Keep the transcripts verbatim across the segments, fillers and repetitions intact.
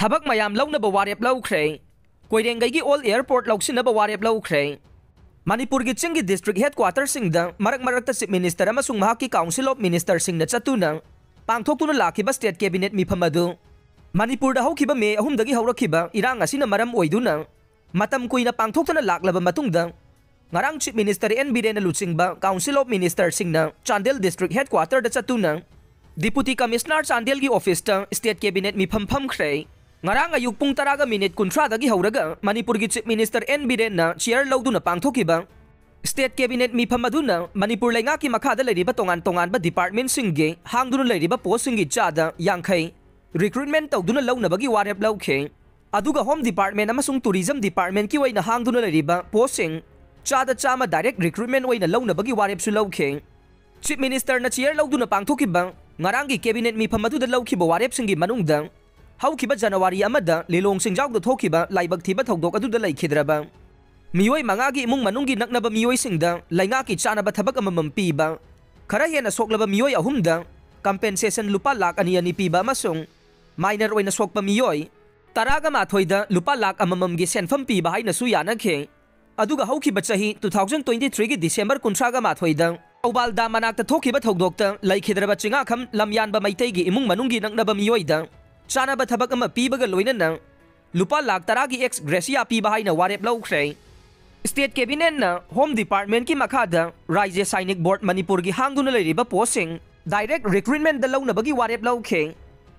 ꯊꯕꯛ ꯃꯌꯥꯝ ꯂꯧꯅꯕ ꯋꯥꯔꯦꯞ ꯂꯧꯈ꯭ꯔꯦ꯫ ꯀꯣꯏꯔꯦꯡꯒꯩꯒꯤ ꯑꯣꯜ ꯑꯦꯌꯔꯄꯣꯔꯠ ꯂꯧꯁꯤꯟꯅꯕ ꯋꯥꯔꯦꯞ ꯂꯧꯈ꯭ꯔꯦ꯫ ꯃꯅꯤꯄꯨꯔꯒꯤ ꯆꯤꯡꯒꯤ ꯗꯤꯁꯇ꯭ꯔꯤꯛ ꯍꯦꯗꯀ꯭ꯋꯥꯇꯔꯁꯤꯡꯗ ꯃꯔꯛ ꯃꯔꯛꯇ ꯆꯤꯐ ꯃꯤꯅꯤꯁꯇꯔ ꯑꯃꯁꯨꯡ ꯃꯍꯥꯛꯀꯤ ꯀꯥꯎꯟꯁꯤꯜ ꯑꯣꯐ ꯃꯤꯅꯤꯁꯇꯔꯁꯤꯡꯅ ꯆꯠꯇꯨꯅ ꯄꯥꯡꯊꯣꯛꯇꯨꯅ ꯂꯥꯛꯈꯤꯕ ꯁ꯭ꯇꯦꯠ ꯀꯦꯕꯤꯅꯦꯠ ꯃꯤꯐꯝ ꯑꯗꯨ ꯃꯅꯤꯄꯨꯔꯗ ꯍꯧꯈꯤꯕ ꯃꯦ ꯑꯍꯨꯝꯗꯒꯤ ꯍꯧꯔꯛꯈꯤꯕ ꯏꯔꯥꯡ ꯑꯁꯤꯅ ꯃꯔꯝ ꯑꯣꯏꯗꯨꯅ ꯃꯇꯝ ꯀꯨꯏꯅ ꯄꯥꯡꯊꯣꯛꯇꯅ ꯂꯥꯛꯂꯕ ꯃꯇꯨꯡꯗ ꯉꯔꯥꯡ ꯆꯤꯐ ꯃꯤꯅꯤꯁꯇꯔ ꯑꯦꯟ ꯕꯤꯔꯦꯟꯅ ꯂꯨꯆꯤꯡꯕ ꯀꯥꯎꯟꯁꯤꯜ ꯑꯣꯐ ꯃꯤꯅꯤꯁꯇꯔꯁꯤꯡꯅ ꯆꯥꯟꯗꯦꯜ ꯗꯤꯁꯇ꯭ꯔꯤꯛ ꯍꯦꯗꯀ꯭ꯋꯥꯇꯔꯗ ꯆꯠꯇꯨꯅ ꯗꯤꯄꯨꯇꯤ ꯀꯃꯤꯁꯅꯔ ꯆꯥꯟꯗꯦꯜꯒꯤ ꯑꯣꯐꯤꯁꯇ ꯁ꯭ꯇꯦꯠ ꯀꯦꯕꯤꯅꯦꯠ ꯃꯤꯐꯝ ꯐꯝꯈ꯭ꯔꯦ꯫ ꯉꯔꯥꯡ ꯑꯌꯨꯛ ꯄꯨꯡ ꯇꯔꯥꯒ ꯃꯤꯅꯤꯠ ꯀꯨꯟꯊ꯭ꯔꯥꯗꯒꯤ ꯍꯧꯔꯒ ꯃꯅꯤꯄꯨꯔꯒꯤ ꯆꯤꯐ ꯃꯤꯅꯤꯁꯇꯔ ꯑꯦꯟ ꯕꯤꯔꯦꯟꯅ ꯆꯤꯌꯔ ꯂꯧꯗꯨꯅ ꯄꯥꯡꯊꯣꯛꯈꯤꯕ ꯁ꯭ꯇꯦꯠ ꯀꯦꯕꯤꯅꯦꯠ ꯃꯤꯐꯝ ꯑꯗꯨꯅ ꯃꯅꯤꯄꯨꯔ ꯂꯩꯉꯥꯛꯀꯤ ꯃꯈꯥꯗ ꯂꯩꯔꯤꯕ ꯇꯣꯉꯥꯟ ꯇꯣꯉꯥꯟꯕ ꯗꯤꯄꯥꯔꯠꯃꯦꯟꯠꯁꯤꯡꯒꯤ ꯍꯥꯡꯗꯨꯅ ꯂꯩꯔꯤꯕ ꯄꯣꯁꯁꯤꯡꯒꯤ ꯆꯥꯗ ꯌꯥꯡꯈꯩ ꯔꯤꯀ꯭ꯔꯨꯠꯃꯦꯟꯠ ꯇꯧꯗꯨꯅ ꯂꯧꯅꯕꯒꯤ ꯋꯥꯔꯦꯞ ꯂꯧꯈꯤ꯫ ꯑꯗꯨꯒ ꯍꯣꯝ ꯗꯤꯄꯥꯔꯠꯃꯦꯟꯠ ꯑꯃꯁꯨꯡ ꯇꯨꯔꯤꯖꯝ ꯗꯤꯄꯥꯔꯠꯃꯦꯟꯠꯀꯤ ꯑꯣꯏꯅ ꯍꯥꯡꯗꯨꯅ ꯂꯩꯔꯤꯕ ꯄꯣꯁꯁꯤꯡ ꯆꯥꯗ ꯆꯥꯝꯃ ꯗꯥꯏꯔꯦꯛ ꯔꯤꯀ꯭ꯔꯨꯠꯃꯦꯟꯠ ꯑꯣꯏꯅ ꯂꯧꯅꯕꯒꯤ ꯋꯥꯔꯦꯞꯁꯨ ꯂꯧꯈꯤ꯫ ꯆꯤꯐ ꯃꯤꯅꯤꯁꯇꯔꯅ ꯆꯤꯌꯔ ꯂꯧꯗꯨꯅ ꯄꯥꯡꯊꯣꯛꯈꯤꯕ ꯉꯔꯥꯡꯒꯤ ꯀꯦꯕꯤꯅꯦꯠ ꯃꯤꯐꯝ ꯑꯗꯨꯗ ꯂꯧꯈꯤꯕ ꯋꯥꯔꯦꯞꯁꯤꯡꯒꯤ ꯃꯅꯨꯡꯗ ꯍꯧꯈꯤꯕ ꯖꯅꯋꯥꯔꯤ ꯑꯃꯗ ꯂꯤꯂꯣꯡ ꯆꯤꯡꯖꯥꯎꯗ ꯊꯣꯛꯈꯤꯕ ꯂꯥꯏꯕꯛ ꯊꯤꯕ ꯊꯧꯗꯣꯛ ꯑꯗꯨꯗ ꯂꯩꯈꯤꯗ꯭ꯔꯕ ꯃꯤꯑꯣꯏ ꯃꯉꯥꯒꯤ ꯏꯃꯨꯡ ꯃꯅꯨꯡꯒꯤ ꯅꯛꯅꯕ ꯃꯤꯑꯣꯏꯁꯤꯡꯗ ꯂꯩꯉꯥꯛꯀꯤ ꯆꯥꯅꯕ ꯊꯕꯛ ꯑꯃꯃꯝ ꯄꯤꯕ, ꯈꯔ ꯍꯦꯟꯅ ꯁꯣꯛꯂꯕ ꯃꯤꯑꯣꯏ ꯑꯍꯨꯝꯗ ꯀꯝꯄꯦꯟꯁꯦꯁꯟ ꯂꯨꯄꯥ ꯂꯥꯈ ꯑꯅꯤ ꯑꯅꯤ ꯄꯤꯕ ꯑꯃꯁꯨꯡ ꯃꯥꯏꯅꯔ ꯑꯣꯏꯅ ꯁꯣꯛꯄ ꯃꯤꯑꯣꯏ ꯇꯔꯥꯒ ꯃꯥꯊꯣꯏꯗ ꯂꯨꯄꯥ ꯂꯥꯈ ꯑꯃꯃꯝꯒꯤ ꯁꯦꯟꯐꯝ ꯄꯤꯕ ꯍꯥꯏꯅꯁꯨ ꯌꯥꯅꯈꯤ꯫ ꯑꯗꯨꯒ ꯍꯧꯈꯤꯕ ꯆꯍꯤ two thousand twenty threeꯒꯤ ꯗꯤꯁꯦꯝꯕꯔ ꯀꯨꯟꯊ꯭ꯔꯥꯒ ꯃꯥꯊꯣꯏꯗ ꯊꯧꯕꯥꯜ ꯗꯥꯝ ꯃꯅꯥꯛꯇ ꯊꯣꯛꯈꯤꯕ ꯊꯧꯗꯣꯛꯇ ꯂꯩꯈꯤꯗ꯭ꯔꯕ ꯆꯤꯡꯉꯥꯈꯝ ꯂꯝꯌꯥꯟꯕ ꯃꯩꯇꯩꯒꯤ ꯏꯃꯨꯡ ꯃꯅꯨꯡꯒꯤ ꯅꯛꯅꯕ ꯃꯤꯑꯣꯏꯗ ꯆꯥꯅꯕ ꯊꯕꯛ ꯑꯃ ꯄꯤꯕꯒ ꯂꯣꯏꯅꯅ ꯂꯨꯄꯥ ꯂꯥꯈ ꯇꯔꯥꯒꯤ ꯑꯦꯛꯁ ꯒ꯭ꯔꯦꯁꯤꯌꯥ ꯄꯤꯕ ꯍꯥꯏꯅ ꯋꯥꯔꯦꯞ ꯂꯧꯈ꯭ꯔꯦ꯫ ꯁ꯭ꯇꯦꯠ ꯀꯦꯕꯤꯅꯦꯠꯅ ꯍꯣꯝ ꯗꯤꯄꯥꯔꯠꯃꯦꯟꯠꯀꯤ ꯃꯈꯥꯗ ꯔꯥꯏꯖ꯭ꯌ ꯁꯥꯏꯅꯤꯛ ꯕꯣꯔꯗ ꯃꯅꯤꯄꯨꯔꯒꯤ ꯍꯥꯡꯗꯨꯅ ꯂꯩꯔꯤꯕ ꯄꯣꯁꯁꯤꯡ ꯗꯥꯏꯔꯦꯛ ꯔꯤꯀ꯭ꯔꯨꯠꯃꯦꯟꯠꯇ ꯂꯧꯅꯕꯒꯤ ꯋꯥꯔꯦꯞ ꯂꯧꯈꯤ꯫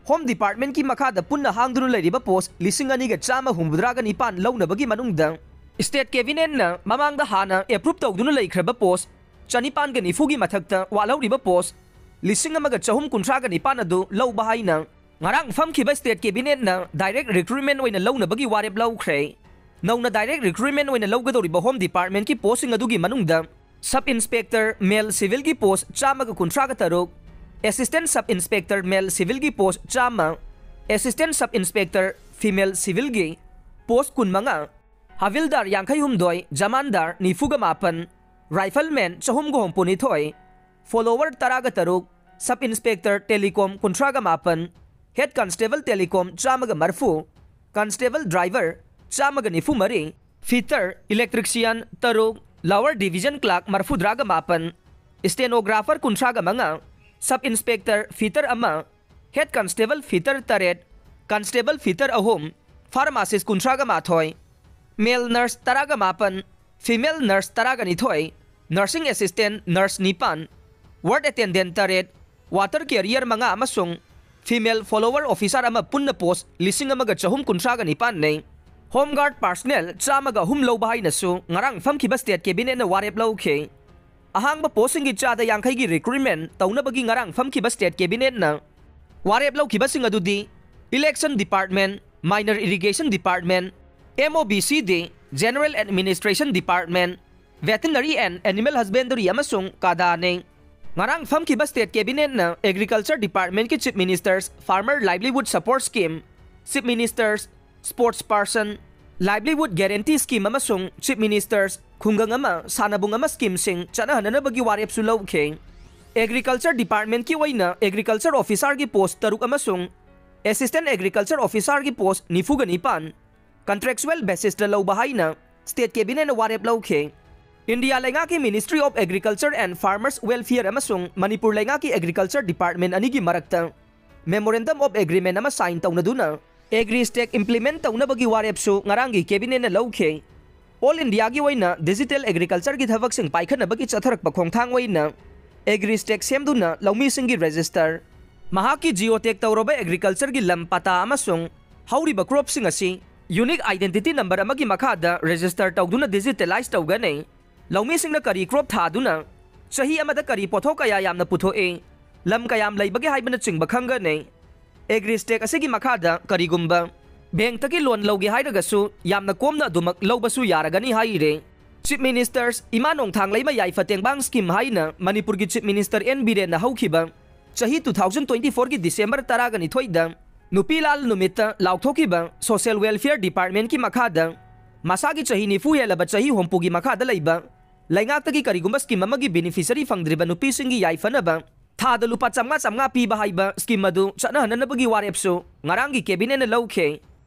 ꯍꯣꯝ ꯗꯤꯄꯥꯔꯠꯃꯦꯟꯠꯀꯤ ꯃꯈꯥꯗ ꯄꯨꯟꯅ ꯍꯥꯡꯗꯨꯅ ꯂꯩꯔꯤꯕ ꯄꯣꯁ ꯂꯤꯁꯤꯡ ꯑꯅꯤꯒ ꯆꯥꯝꯃ ꯍꯨꯝꯐꯨꯇꯔꯥꯒ ꯅꯤꯄꯥꯟ ꯂꯧꯅꯕꯒꯤ ꯃꯅꯨꯡꯗ ꯁ꯭ꯇꯦꯠ ꯀꯦꯕꯤꯅꯦꯠꯅ ꯃꯃꯥꯡꯗ ꯍꯥꯟꯅ ꯑꯦꯄ꯭ꯔꯨꯞ ꯇꯧꯗꯨꯅ ꯂꯩꯈ꯭ꯔꯕ ꯄꯣꯁ ꯆꯅꯤꯄꯥꯟꯒ ꯅꯤꯐꯨꯒꯤ ꯃꯊꯛꯇ ꯋꯥꯠꯍꯧꯔꯤꯕ ꯄꯣꯁ ꯂꯤꯁꯤꯡ ꯑꯃꯒ ꯆꯍꯨꯝ ꯀꯨꯟꯊ꯭ꯔꯥꯒ ꯅꯤꯄꯥꯟ ꯑꯗꯨ ꯂꯧꯕ ꯍꯥꯏꯅ ꯉꯔꯥꯡ ꯐꯝꯈꯤꯕ ꯁ꯭ꯇꯦꯠ ꯀꯦꯕꯤꯅꯦꯠꯅ ꯗꯥꯏꯔꯦꯛ ꯔꯤꯀ꯭ꯔꯨꯠꯃꯦꯟꯠ ꯑꯣꯏꯅ ꯂꯧꯅꯕꯒꯤ ꯋꯥꯔꯦꯞ ꯂꯧꯈ꯭ꯔꯦ꯫ ꯅꯧꯅ ꯗꯥꯏꯔꯦꯛ ꯔꯤꯀ꯭ꯔꯨꯠꯃꯦꯟꯠ ꯑꯣꯏꯅ ꯂꯧꯒꯗꯧꯔꯤꯕ ꯍꯣꯝ ꯗꯤꯄꯥꯔꯠꯃꯦꯟꯠꯀꯤ ꯄꯣꯁꯁꯤꯡ ꯑꯗꯨꯒꯤ ꯃꯅꯨꯡꯗ ꯁꯕ ꯏꯟꯁꯄꯦꯛꯇꯔ ꯃꯦꯜ ꯁꯤꯚꯤꯜꯒꯤ ꯄꯣꯁ ꯆꯥꯝꯃꯒ ꯀꯨꯟꯊ꯭ꯔꯥꯒ ꯇꯔꯨꯛ, ꯑꯦꯁꯤꯁꯇꯦꯟꯠ ꯁꯕ ꯏꯟꯁꯄꯦꯛꯇꯔ ꯃꯦꯜ ꯁꯤꯚꯤꯜꯒꯤ ꯄꯣꯁ ꯆꯥꯝꯃ, ꯑꯦꯁꯤꯁꯇꯦꯟꯠ ꯁꯕ ꯏꯟꯁꯄꯦꯛꯇꯔ ꯐꯤꯃꯦꯜ ꯁꯤꯚꯤꯜꯒꯤ ꯄꯣꯁ ꯀꯨꯟꯃꯉꯥ, ꯍꯥꯕꯤꯜꯗꯥꯔ ꯌꯥꯡꯈꯩꯍꯨꯝꯗꯣꯏ, ꯖꯃꯥꯟꯗꯥꯔ ꯅꯤꯐꯨꯒ ꯃꯥꯄꯟ, ꯔꯥꯏꯐꯜꯃꯦꯟ ꯆꯍꯨꯝꯒ ꯍꯨꯝꯐꯨꯅꯤꯊꯣꯏ, ꯐꯣꯂꯣꯋꯔ ꯇꯔꯥꯒ ꯇꯔꯨꯛ, ꯁꯕ ꯏꯟꯁꯄꯦꯛꯇꯔ ꯇꯦꯂꯤꯀꯣꯝ ꯀꯨꯟꯊ꯭ꯔꯥꯒ ꯃꯥꯄꯟ, Head Constable Telecom ꯆꯥꯝꯃꯒ ꯃꯔꯤꯐꯨ, Constable Driver ꯆꯥꯝꯃꯒ ꯅꯤꯐꯨ ꯃꯔꯤ, Fitter Electrician ꯇꯔꯨꯛ, Lower Division Clerk ꯃꯔꯤꯐꯨꯇꯔꯥꯒ ꯃꯥꯄꯟ, Stenographer ꯀꯨꯟꯊ꯭ꯔꯥꯒ ꯃꯉꯥ, Sub Inspector Fitter ꯑꯃ, Head Constable Fitter ꯇꯔꯦꯠ, Constable Fitter ꯑꯍꯨꯝ, Pharmacist ꯀꯨꯟꯊ꯭ꯔꯥꯒ ꯃꯥꯊꯣꯏ, Male Nurse ꯇꯔꯥꯒ ꯃꯥꯄꯟ, Female Nurse ꯇꯔꯥꯒ ꯅꯤꯊꯣꯏ, Nursing Assistant Nurse ꯅꯤꯄꯥꯟ, Ward Attendant ꯇꯔꯦꯠ, Water Carrier ꯃꯉꯥ ꯑꯃꯁꯨꯡ Female Follower Officer ꯑꯃ ꯄꯨꯟꯅ post ꯂꯤꯁꯤꯡ ꯑꯃꯒ ꯆꯍꯨꯝ ꯀꯨꯟꯊ꯭ꯔꯥꯒ ꯅꯤꯄꯥꯟꯅꯤ꯫ Home Guard Personnel ꯆꯥꯝꯃꯒ ꯑꯍꯨꯝ ꯂꯧꯕ ꯍꯥꯏꯅꯁꯨ ꯉꯔꯥꯡ ꯐꯝꯈꯤꯕ State Cabinetꯅ ꯋꯥꯔꯦꯞ ꯂꯧꯈꯤ꯫ ꯑꯍꯥꯡꯕ postꯁꯤꯡꯒꯤ ꯆꯥꯗ ꯌꯥꯡꯈꯩꯒꯤ recruitment ꯇꯧꯅꯕꯒꯤ ꯉꯔꯥꯡ ꯐꯝꯈꯤꯕ State Cabinetꯅ ꯋꯥꯔꯦꯞ ꯂꯧꯈꯤꯕꯁꯤꯡ ꯑꯗꯨꯗꯤ Election Department, Minor Irrigation Department, MOBCD, General Administration Department, Veterinary and Animal Husbandry ꯑꯃꯁꯨꯡ CADAꯅꯤ꯫ ꯉꯔꯥꯡ ꯐꯝꯈꯤꯕ State Cabinetꯅ Agriculture Departmentꯀꯤ Chief Ministers Farmer Livelihood Support Scheme, Chief Ministers Sports Person Livelihood Guarantee Scheme ꯑꯃꯁꯨꯡ Chief Ministers ꯈꯨꯡꯒꯪ ꯑꯃ ꯁꯥꯟꯅꯕꯨꯡ ꯑꯃ schemeꯁꯤꯡ ꯆꯠꯅꯍꯟꯅꯅꯕꯒꯤ ꯋꯥꯔꯦꯞꯁꯨ ꯂꯧꯈꯤ꯫ Agriculture Departmentꯀꯤ ꯑꯣꯏꯅ Agriculture Officerꯒꯤ post ꯇꯔꯨꯛ ꯑꯃꯁꯨꯡ Assistant Agriculture Officerꯒꯤ post ꯅꯤꯐꯨꯒ ꯅꯤꯄꯥꯟ contractual basisꯇ ꯂꯧꯕ ꯍꯥꯏꯅ State Cabinetꯅ ꯋꯥꯔꯦꯞ ꯂꯧꯈꯤ꯫ ꯏꯟꯗꯤꯌꯥ ꯂꯩꯉꯥꯛꯀꯤ Ministry of Agriculture and Farmers Welfare ꯑꯃꯁꯨꯡ ꯃꯅꯤꯄꯨꯔ ꯂꯩꯉꯥꯛꯀꯤ Agriculture Department ꯑꯅꯤꯒꯤ ꯃꯔꯛꯇ Memorandum of Agreement ꯑꯃ sign ꯇꯧꯅꯗꯨꯅ Agri Stack implement ꯇꯧꯅꯕꯒꯤ ꯋꯥꯔꯦꯞꯁꯨ ꯉꯔꯥꯡꯒꯤ Cabinetꯅ ꯂꯧꯈꯤ꯫ All Indiaꯒꯤ ꯑꯣꯏꯅ digital agricultureꯒꯤ ꯊꯕꯛꯁꯤꯡ ꯄꯥꯏꯈꯠꯅꯕꯒꯤ ꯆꯠꯊꯔꯛꯄ ꯈꯣꯡꯊꯥꯡ ꯑꯣꯏꯅ Agri Stack ꯁꯦꯝꯗꯨꯅ ꯂꯧꯃꯤꯁꯤꯡꯒꯤ register, ꯃꯍꯥꯛꯀꯤ geotag ꯇꯧꯔꯕ agricultureꯒꯤ ꯂꯝ ꯄꯇꯥ ꯑꯃꯁꯨꯡ ꯍꯧꯔꯤꯕ cropꯁꯤꯡ ꯑꯁꯤ unique identity number ꯑꯃꯒꯤ ꯃꯈꯥꯗ register ꯇꯧꯗꯨꯅ digitalize ꯇꯧꯒꯅꯤ꯫ ꯂꯧꯃꯤꯁꯤꯡꯅ ꯀꯔꯤ crop ꯊꯥꯗꯨꯅ ꯆꯍꯤ ꯑꯃꯗ ꯀꯔꯤ ꯄꯣꯠꯊꯣꯛ ꯀꯌꯥ ꯌꯥꯝꯅ ꯄꯨꯊꯣꯛꯏ, ꯂꯝ ꯀꯌꯥꯝ ꯂꯩꯕꯒꯦ ꯍꯥꯏꯕꯅꯆꯤꯡꯕ ꯈꯪꯒꯅꯤ꯫ Agri Stack ꯑꯁꯤꯒꯤ ꯃꯈꯥꯗ ꯀꯔꯤꯒꯨꯝꯕ bankꯇꯒꯤ loan ꯂꯧꯒꯦ ꯍꯥꯏꯔꯒꯁꯨ ꯌꯥꯝꯅ ꯀꯣꯝꯅ ꯑꯗꯨꯃꯛ ꯂꯧꯕꯁꯨ ꯌꯥꯔꯒꯅꯤ ꯍꯥꯏꯔꯦ꯫ Chief Ministers ꯏꯃꯥ ꯅꯣꯡꯊꯥꯡꯂꯩꯃ ꯌꯥꯏꯐ ꯇꯦꯡꯕꯥꯡ scheme ꯍꯥꯏꯅ ꯃꯅꯤꯄꯨꯔꯒꯤ Chief Minister ꯑꯦꯟ ꯕꯤꯔꯦꯟꯅ ꯍꯧꯈꯤꯕ ꯆꯍꯤ two thousand twenty fourꯒꯤ December ꯇꯔꯥꯒ ꯅꯤꯊꯣꯏꯗ ꯅꯨꯄꯤ ꯂꯥꯜ ꯅꯨꯃꯤꯠꯇ ꯂꯥꯎꯊꯣꯛꯈꯤꯕ Social Welfare Departmentꯀꯤ ꯃꯈꯥꯗ ꯃꯁꯥꯒꯤ ꯆꯍꯤ ꯅꯤꯐꯨ ꯍꯦꯜꯂꯕ ꯆꯍꯤ ꯍꯨꯝꯐꯨꯒꯤ ꯃꯈꯥꯗ ꯂꯩꯕ ꯂꯩꯉꯥꯛꯇꯒꯤ ꯀꯔꯤꯒꯨꯝꯕ scheme ꯑꯃꯒꯤ beneficiary ꯐꯪꯗ꯭ꯔꯤꯕ ꯅꯨꯄꯤꯁꯤꯡꯒꯤ ꯌꯥꯏꯐꯅꯕ ꯊꯥꯗ ꯂꯨꯄꯥ ꯆꯥꯝꯃꯉꯥ ꯆꯥꯝꯃꯉꯥ ꯄꯤꯕ ꯍꯥꯏꯕ ꯁ꯭ꯀꯤꯝ ꯑꯗꯨ ꯆꯠꯅꯍꯟꯅꯅꯕꯒꯤ ꯋꯥꯔꯦꯞꯁꯨ ꯉꯔꯥꯡꯒꯤ ꯀꯦꯕꯤꯅꯦꯠꯅ ꯂꯧꯈꯤ꯫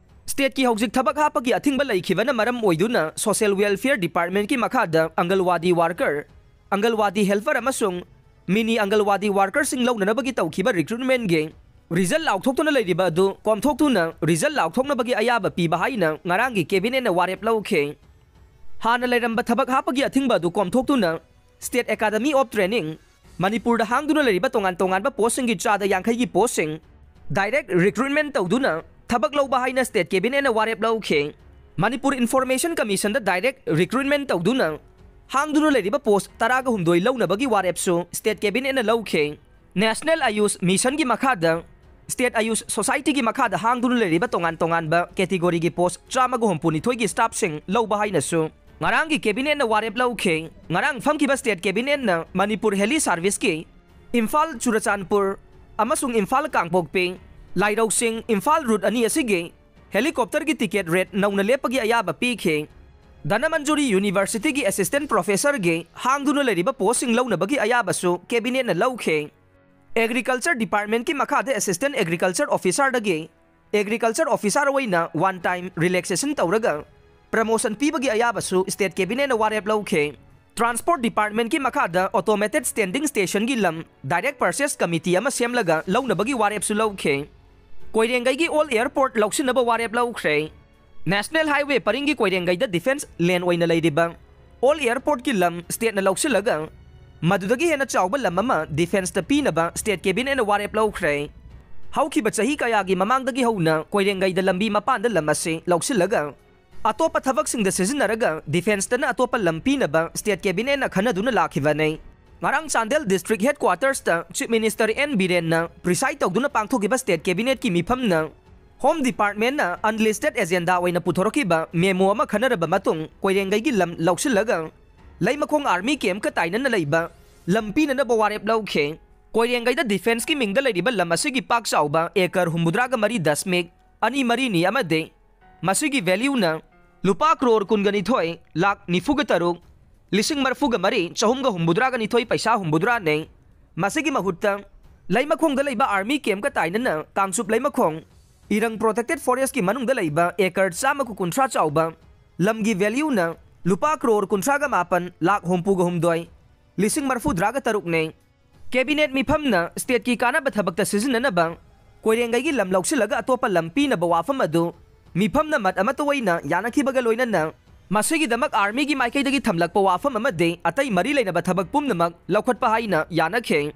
ꯁ꯭ꯇꯦꯠꯀꯤ ꯍꯧꯖꯤꯛ ꯊꯕꯛ ꯍꯥꯞꯄꯒꯤ ꯑꯊꯤꯡꯕ ꯂꯩꯈꯤꯕꯅ ꯃꯔꯝ ꯑꯣꯏꯗꯨꯅ ꯁꯣꯁꯤꯌꯦꯜ ꯋꯦꯜꯐꯤꯌꯔ ꯗꯤꯄꯥꯔꯠꯃꯦꯟꯠꯀꯤ ꯃꯈꯥꯗ ꯑꯪꯒꯜꯋꯥꯗꯤ ꯋꯥꯔꯀꯔ, ꯑꯪꯒꯜꯋꯥꯗꯤ ꯍꯦꯜꯄꯔ ꯑꯃꯁꯨꯡ ꯃꯤꯅꯤ ꯑꯪꯒꯜꯋꯥꯗꯤ ꯋꯥꯔꯀꯔꯁꯤꯡ ꯂꯧꯅꯅꯕꯒꯤ ꯇꯧꯈꯤꯕ ꯔꯤꯀ꯭ꯔꯨꯠꯃꯦꯟꯠꯒꯤ ꯔꯤꯖꯜ ꯂꯥꯎꯊꯣꯛꯇꯨꯅ ꯂꯩꯔꯤꯕ ꯑꯗꯨ ꯀꯣꯝꯊꯣꯛꯇꯨꯅ ꯔꯤꯖꯜ ꯂꯥꯎꯊꯣꯛꯅꯕꯒꯤ ꯑꯌꯥꯕ ꯄꯤꯕ ꯍꯥꯏꯅ ꯉꯔꯥꯡꯒꯤ ꯀꯦꯕꯤꯅꯦꯠꯅ ꯋꯥꯔꯦꯞ ꯂꯧꯈꯤ꯫ ꯍꯥꯟꯅ ꯂꯩꯔꯝꯕ ꯊꯕꯛ ꯍꯥꯞꯄꯒꯤ ꯑꯊꯤꯡꯕ ꯑꯗꯨ ꯀꯣꯝꯊꯣꯛꯇꯨꯅ ꯁ꯭ꯇꯦꯠ ꯑꯦꯀꯥꯗꯃꯤ ꯑꯣꯐ ꯇ꯭ꯔꯦꯅꯤꯡ, ꯃꯅꯤꯄꯨꯔꯗ ꯍꯥꯡꯗꯨꯅ ꯂꯩꯔꯤꯕ ꯇꯣꯉꯥꯟ ꯇꯣꯉꯥꯟꯕ ꯄꯣꯁꯁꯤꯡꯒꯤ ꯆꯥꯗ ꯌꯥꯡꯈꯩꯒꯤ ꯄꯣꯁꯁꯤꯡ ꯗꯥꯏꯔꯦꯛ ꯔꯤꯀ꯭ꯔꯨꯠꯃꯦꯟꯠ ꯇꯧꯗꯨꯅ ꯊꯕꯛ ꯂꯧꯕ ꯍꯥꯏꯅ ꯁ꯭ꯇꯦꯠ ꯀꯦꯕꯤꯅꯦꯠꯅ ꯋꯥꯔꯦꯞ ꯂꯧꯈꯤ꯫ ꯃꯅꯤꯄꯨꯔ ꯏꯟꯐꯣꯔꯃꯦꯁꯟ ꯀꯃꯤꯁꯟꯗ ꯗꯥꯏꯔꯦꯛ ꯔꯤꯀ꯭ꯔꯨꯠꯃꯦꯟꯠ ꯇꯧꯗꯨꯅ ꯍꯥꯡꯗꯨꯅ ꯂꯩꯔꯤꯕ ꯄꯣꯁ ꯇꯔꯥꯒ ꯍꯨꯝꯗꯣꯏ ꯂꯧꯅꯕꯒꯤ ꯋꯥꯔꯦꯞꯁꯨ ꯁ꯭ꯇꯦꯠ ꯀꯦꯕꯤꯅꯦꯠꯅ ꯂꯧꯈꯤ꯫ ꯅꯦꯁꯅꯦꯜ ꯑꯌꯨꯁ ꯃꯤꯁꯟꯒꯤ ꯃꯈꯥꯗ ꯁ꯭ꯇꯦꯠ ꯑꯌꯨꯁ ꯁꯣꯁꯥꯏꯇꯤꯒꯤ ꯃꯈꯥꯗ ꯍꯥꯡꯗꯨꯅ ꯂꯩꯔꯤꯕ ꯇꯣꯉꯥꯟ ꯇꯣꯉꯥꯟꯕ ꯀꯦꯇꯤꯒꯣꯔꯤꯒꯤ ꯄꯣꯁ ꯆꯥꯝꯃꯒ ꯍꯨꯝꯐꯨꯅꯤꯊꯣꯏꯒꯤ ꯁ꯭ꯇꯥꯐꯁꯤꯡ ꯂꯧꯕ ꯍꯥꯏꯅꯁꯨ ꯉꯔꯥꯡꯒꯤ ꯀꯦꯕꯤꯅꯦꯠꯅ ꯋꯥꯔꯦꯞ ꯂꯧꯈꯤ꯫ ꯉꯔꯥꯡ ꯐꯝꯈꯤꯕ ꯁ꯭ꯇꯦꯠ ꯀꯦꯕꯤꯅꯦꯠꯅ ꯃꯅꯤꯄꯨꯔ ꯍꯦꯂꯤ ꯁꯥꯔꯚꯤꯁꯀꯤ ꯏꯝꯐꯥꯜ ꯆꯨꯔꯆꯥꯟꯄꯨꯔ ꯑꯃꯁꯨꯡ ꯏꯝꯐꯥꯜ ꯀꯥꯡꯄꯣꯛꯄꯤ, ꯂꯥꯏꯔꯧꯁꯤꯡ, ꯏꯝꯐꯥꯜ ꯔꯨꯠ ꯑꯅꯤ ꯑꯁꯤꯒꯤ ꯍꯦꯂꯤꯀꯣꯞꯇꯔꯒꯤ ꯇꯤꯀꯦꯠ ꯔꯦꯠ ꯅꯧꯅ ꯂꯦꯞꯄꯒꯤ ꯑꯌꯥꯕ ꯄꯤꯈꯤ꯫ ꯙꯅꯃꯟꯖꯨꯔꯤ ꯌꯨꯅꯤꯚꯔꯁꯤꯇꯤꯒꯤ ꯑꯦꯁꯤꯁꯇꯦꯟꯠ ꯄ꯭ꯔꯣꯐꯦꯁꯔꯒꯤ ꯍꯥꯡꯗꯨꯅ ꯂꯩꯔꯤꯕ ꯄꯣꯁꯁꯤꯡ ꯂꯧꯅꯕꯒꯤ ꯑꯌꯥꯕꯁꯨ ꯀꯦꯕꯤꯅꯦꯠꯅ ꯂꯧꯈꯤ꯫ ꯑꯦꯒ꯭ꯔꯤꯀꯜꯆꯔ ꯗꯤꯄꯥꯔꯠꯃꯦꯟꯠꯀꯤ ꯃꯈꯥꯗ ꯑꯦꯁꯤꯁꯇꯦꯟꯠ ꯑꯦꯒ꯭ꯔꯤꯀꯜꯆꯔ ꯑꯣꯐꯤꯁꯥꯔꯗꯒꯤ ꯑꯦꯒ꯭ꯔꯤꯀꯜꯆꯔ ꯑꯣꯐꯤꯁꯥꯔ ꯑꯣꯏꯅ ꯋꯥꯟ ꯇꯥꯏꯝ ꯔꯤꯂꯦꯛꯁꯦꯁꯟ ꯇꯧꯔꯒ ꯄ꯭ꯔꯃꯣꯁꯟ ꯄꯤꯕꯒꯤ ꯑꯌꯥꯕꯁꯨ ꯁ꯭ꯇꯦꯠ ꯀꯦꯕꯤꯅꯦꯠꯅ ꯋꯥꯔꯦꯞ ꯂꯧꯈꯤ꯫ ꯇ꯭ꯔꯥꯟꯁꯄꯣꯔꯠ ꯗꯤꯄꯥꯔꯠꯃꯦꯟꯠꯀꯤ ꯃꯈꯥꯗ ꯑꯣꯇꯣꯃꯦꯇꯦꯗ ꯁ꯭ꯇꯦꯟꯗꯤꯡ ꯁ꯭ꯇꯦꯁꯟꯒꯤ ꯂꯝ ꯗꯥꯏꯔꯦꯛ ꯄꯔꯆꯦꯁ ꯀꯃꯤꯇꯤ ꯑꯃ ꯁꯦꯝꯂꯒ ꯂꯧꯅꯕꯒꯤ ꯋꯥꯔꯦꯞꯁꯨ ꯂꯧꯈꯤ꯫ ꯀꯣꯏꯔꯦꯡꯒꯩꯒꯤ ꯑꯣꯜ ꯑꯦꯌꯔꯄꯣꯔꯠ ꯂꯧꯁꯤꯟꯅꯕ ꯋꯥꯔꯦꯞ ꯂꯧꯈ꯭ꯔꯦ꯫ ꯅꯦꯁꯅꯦꯜ ꯍꯥꯏꯋꯦ ꯄꯔꯤꯡꯒꯤ ꯀꯣꯏꯔꯦꯡꯒꯩꯗ ꯗꯤꯐꯦꯟꯁ ꯂꯦꯟ ꯑꯣꯏꯅ ꯂꯩꯔꯤꯕ ꯑꯣꯜ ꯑꯦꯌꯔꯄꯣꯔꯠꯀꯤ ꯂꯝ ꯁ꯭ꯇꯦꯠꯅ ꯂꯧꯁꯤꯜꯂꯒ ꯃꯗꯨꯗꯒꯤ ꯍꯦꯟꯅ ꯆꯥꯎꯕ ꯂꯝ ꯑꯃ ꯗꯤꯐꯦꯟꯁꯇ ꯄꯤꯅꯕ ꯁ꯭ꯇꯦꯠ ꯀꯦꯕꯤꯅꯦꯠꯅ ꯋꯥꯔꯦꯞ ꯂꯧꯈ꯭ꯔꯦ꯫ ꯍꯧꯈꯤꯕ ꯆꯍꯤ ꯀꯌꯥꯒꯤ ꯃꯃꯥꯡꯗꯒꯤ ꯍꯧꯅ ꯀꯣꯏꯔꯦꯡꯒꯩꯗ ꯂꯝꯕꯤ ꯃꯄꯥꯟꯗ ꯂꯝ ꯑꯁꯤ ꯂꯧꯁꯤꯜꯂꯒ ꯑꯇꯣꯞꯄ ꯊꯕꯛꯁꯤꯡꯗ ꯁꯤꯖꯤꯟꯅꯔꯒ ꯗꯤꯐꯦꯟꯁꯇꯅ ꯑꯇꯣꯞꯄ ꯂꯝ ꯄꯤꯅꯕ ꯁ꯭ꯇꯦꯠ ꯀꯦꯕꯤꯅꯦꯠꯅ ꯈꯟꯅꯗꯨꯅ ꯂꯥꯛꯈꯤꯕꯅꯤ꯫ ꯉꯔꯥꯡ ꯆꯥꯟꯗꯦꯜ ꯗꯤꯁꯇ꯭ꯔꯤꯛ ꯍꯦꯗꯀ꯭ꯋꯥꯇꯔꯁꯇ ꯆꯤꯐ ꯃꯤꯅꯤꯁꯇꯔ ꯑꯦꯟ ꯕꯤꯔꯦꯟꯅ ꯄ꯭ꯔꯤꯁꯥꯏꯗ ꯇꯧꯗꯨꯅ ꯄꯥꯡꯊꯣꯛꯈꯤꯕ ꯁ꯭ꯇꯦꯠ ꯀꯦꯕꯤꯅꯦꯠꯀꯤ ꯃꯤꯐꯝꯅ ꯍꯣꯝ ꯗꯤꯄꯥꯔꯠꯃꯦꯟꯠꯅ ꯑꯟꯂꯤꯁꯇꯦꯗ ꯑꯦꯖꯦꯟꯗꯥ ꯑꯣꯏꯅ ꯄꯨꯊꯣꯔꯛꯈꯤꯕ ꯃꯦꯃꯣ ꯑꯃ ꯈꯟꯅꯔꯕ ꯃꯇꯨꯡ ꯀꯣꯏꯔꯦꯡꯒꯩꯒꯤ ꯂꯝ ꯂꯧꯁꯤꯜꯂꯒ ꯂꯩꯃꯈꯣꯡ ꯑꯥꯔꯃꯤ ꯀꯦꯝꯞꯀ ꯇꯥꯏꯅꯅ ꯂꯩꯕ ꯂꯝ ꯄꯤꯅꯅꯕ ꯋꯥꯔꯦꯞ ꯂꯧꯈꯤ꯫ ꯀꯣꯏꯔꯦꯡꯒꯩꯗ ꯗꯤꯐꯦꯟꯁꯀꯤ ꯃꯤꯡꯗ ꯂꯩꯔꯤꯕ ꯂꯝ ꯑꯁꯤꯒꯤ ꯄꯥꯛ ꯆꯥꯎꯕ ꯑꯦꯀꯔ ꯍꯨꯝꯐꯨꯇꯔꯥꯒ ꯃꯔꯤ ꯗꯁꯃꯤꯛ ꯑꯅꯤ ꯃꯔꯤꯅꯤ ꯑꯃꯗꯤ ꯃꯁꯤꯒꯤ ꯚꯦꯂ꯭ꯌꯨꯅ ꯂꯨꯄꯥ ꯀ꯭ꯔꯣꯔ ꯀꯨꯟꯒ ꯅꯤꯊꯣꯏ ꯂꯥꯈ ꯅꯤꯐꯨꯒ ꯇꯔꯨꯛ ꯂꯤꯁꯤꯡ ꯃꯔꯤꯐꯨꯒ ꯃꯔꯤ ꯆꯍꯨꯝꯒ ꯍꯨꯝꯐꯨꯇꯔꯥꯒ ꯅꯤꯊꯣꯏ ꯄꯩꯁꯥ ꯍꯨꯝꯐꯨꯇꯔꯥꯅꯤ꯫ ꯃꯁꯤꯒꯤ ꯃꯍꯨꯠꯇ ꯂꯩꯃꯈꯣꯡꯗ ꯂꯩꯕ army campꯀ ꯇꯥꯏꯅꯅ ꯀꯥꯡꯆꯨꯞ ꯂꯩꯃꯈꯣꯡ ꯏꯔꯪ protected forestꯀꯤ ꯃꯅꯨꯡꯗ ꯂꯩꯕ acre ꯆꯥꯝꯃꯒ ꯀꯨꯟꯊ꯭ꯔꯥ ꯆꯥꯎꯕ ꯂꯝꯒꯤ valueꯅ ꯂꯨꯄꯥ ꯀ꯭ꯔꯣꯔ ꯀꯨꯟꯊ꯭ꯔꯥꯒ ꯃꯥꯄꯟ ꯂꯥꯈ ꯍꯨꯝꯐꯨꯒ ꯍꯨꯝꯗꯣꯏ ꯂꯤꯁꯤꯡ ꯃꯔꯐꯨꯗ꯭ꯔꯥꯒ ꯇꯔꯨꯛꯅꯦ꯫ Cabinet ꯃꯤꯐꯝꯅ stateꯀꯤ ꯀꯥꯟꯅꯕ ꯊꯕꯛꯇ ꯁꯤꯖꯤꯟꯅꯅꯕ ꯀꯣꯏꯔꯦꯡꯒꯩꯒꯤ ꯂꯝ ꯂꯧꯁꯤꯜꯂꯒ ꯑꯇꯣꯞꯄ ꯂꯝ ꯄꯤꯅꯕ ꯋꯥꯐꯝ ꯑꯗꯨ ꯃꯤꯐꯝꯅ ꯃꯠ ꯑꯃꯠꯇ ꯑꯣꯏꯅ ꯌꯥꯅꯈꯤꯕꯒ ꯂꯣꯏꯅꯅ ꯃꯁꯤꯒꯤꯗꯃꯛ armyꯒꯤ ꯃꯥꯏꯀꯩꯗꯒꯤ ꯊꯝꯂꯛꯄ ꯋꯥꯐꯝ ꯑꯃꯗꯤ ꯑꯇꯩ ꯃꯔꯤ ꯂꯩꯅꯕ ꯊꯕꯛ ꯄꯨꯝꯅꯃꯛ ꯂꯧꯈꯠꯄ ꯍꯥꯏꯅ ꯌꯥꯅꯈꯤ꯫